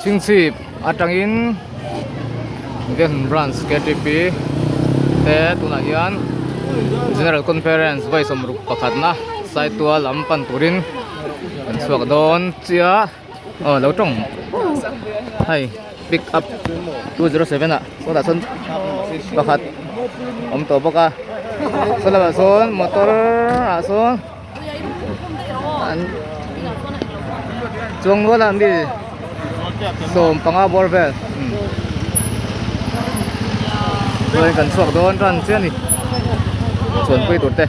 Chhingchhip atangin Vehmun Branch ktp te tunah hian General Conference vawi sawmruk pakhatna Saitual lam pan turin an chhuak dawn chiah aw lo tawng hei pick up 207 ah sawtah sawn pakhat awm tawh bawk a saw lamah sawn motor ah sawn an chuang nual a mi 15 bawr vel chuan kan chhuak dawn tan chiah a ni chuanpui tur te.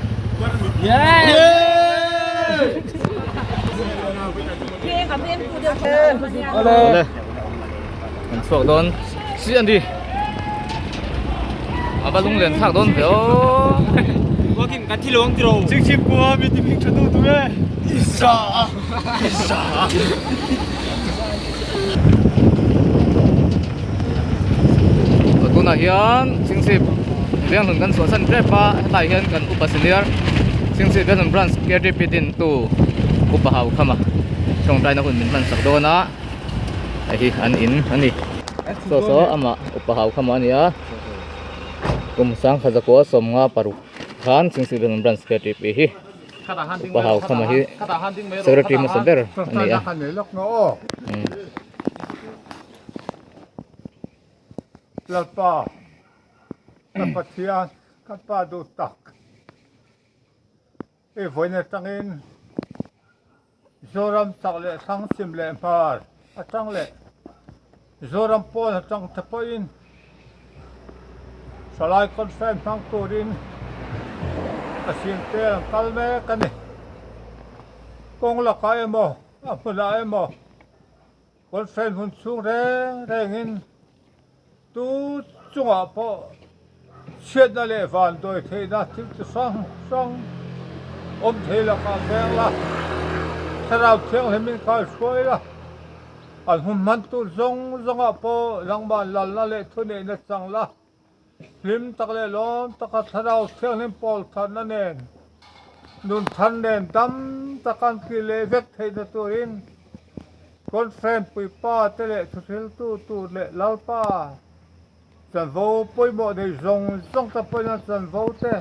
Awle kan chhuak dawn chiah a ni a va lunglen thlak dawn ve aw. Tunah hian Chhingchhip Venghlun kan chhuahsan tep a hetlai hian kan upa senior Chhingchhip Venghlun branch ktp dintu upa hau khama tawngtaina hun min hman sak dawn a hei hi an in a ni saw saw amah upa hau khama a ni a kum sangkhat zakua 56 khan Chhingchhip Venghlun branch ktp hi. Upa hau khama hi secretary hmasa ber a ni a. Lalpa ka Pathian ka Pa duh tak i vawiin atangin Zoram chak leh thlang chim leh hmar atang leh Zoram pawn atang te pawhin Thalai conference hmang turin a sinte an kal mek a ni. Kawng lakah emaw a hmunah emaw conference hmun chhung reng rengin tu chungah pawh chhiatna leh vanduai theihna thil chi hrang hrang awm thei lakah veng la, Thlarau Thianghlimin kaihruai la. An hun hman tur zawng zawngah pawh nangmah lalna leh thuneihna chang la, hlim tak leh lawm taka Thlarau Thianghlim pawl tharna nen, nun thar nen dam taka an kir leh vek theihna turin Conference puipa te leh thuhriltu tur leh Lalpa chanvo pawimawh nei zawng zawng te pawhin an chanvo te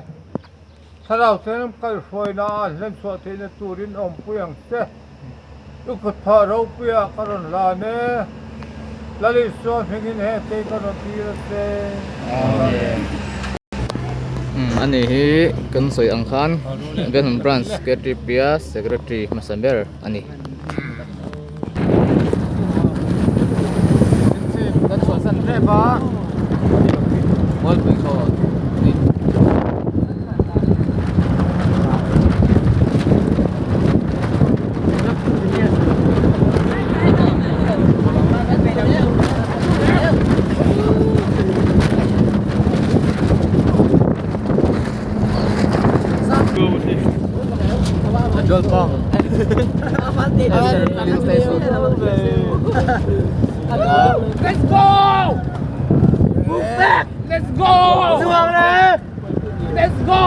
Thlarau Thianghlim kaihhruaina a an hlenchhuah theihna turin awmpui ang che. I kutphah ropuiah ka rawn hlan e. Lal Isua hmingin hengte ka rawn tir a che. Amen. Ani hi kan sawi ang khan Vietnam Branch KTP-a Secretary hmasa ber a ni. Kan chhuahsan tep a Mualpui khaw ni. Let's go! Move back! Let's go! Let's go!